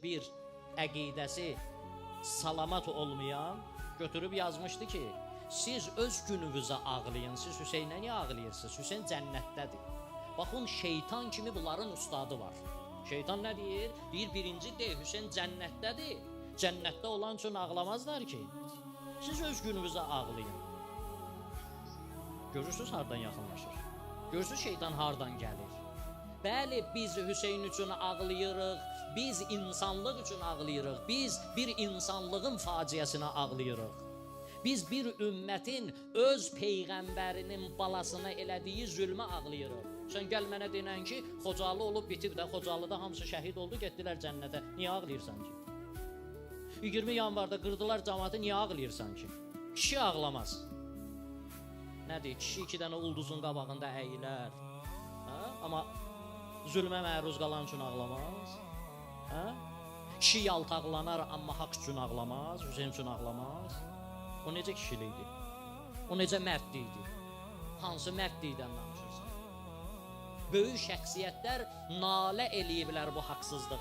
Bir əqidəsi salamat olmayan götürüb yazmışdı ki, siz öz gününüzə ağlayın, siz Hüseynə niyə ağlayırsınız? Hüseyn cənnətdədir. Baxın, şeytan kimi bunların ustadı var. Şeytan nə deyir? Deyir, birinci de, Hüseyn cənnətdədir. Cənnətdə olan üçün ağlamazlar ki. Siz öz gününüzə ağlayın. Görürsüz hardan yaxınlaşır. Görürsüz şeytan hardan gəlir. Bəli, biz Hüseyn üçün ağlayırıq, biz insanlıq üçün ağlayırıq, biz bir insanlığın faciəsinə ağlayırıq. Biz bir ümmətin öz peyğəmbərinin balasına elədiyi zülmə ağlayırıq. Sən gəl mənə denən ki, Xocalı olub bitib də, Xocalıda hamısı şəhid oldu, getdilər cənnətə. Niyə ağlayırsan ki? 20 yanvarda qırdılar cəmaatı, niyə ağlayırsan ki? Kişi ağlamaz. Nədir? Kişi iki dənə ulduzun qabağında əyilər. Hə? Amma zülmə məruz qalan üçün ağlamaz. Hə? Kişi yaltaqlanar, amma haqq üçün ağlamaz, Hüseyn üçün ağlamaz. O necə kişilikdir? O necə mərdlikdir? Hansı mərdlikdən danışırsan? Böyük şəxsiyyətlər nalə eləyiblər bu haqsızlığa.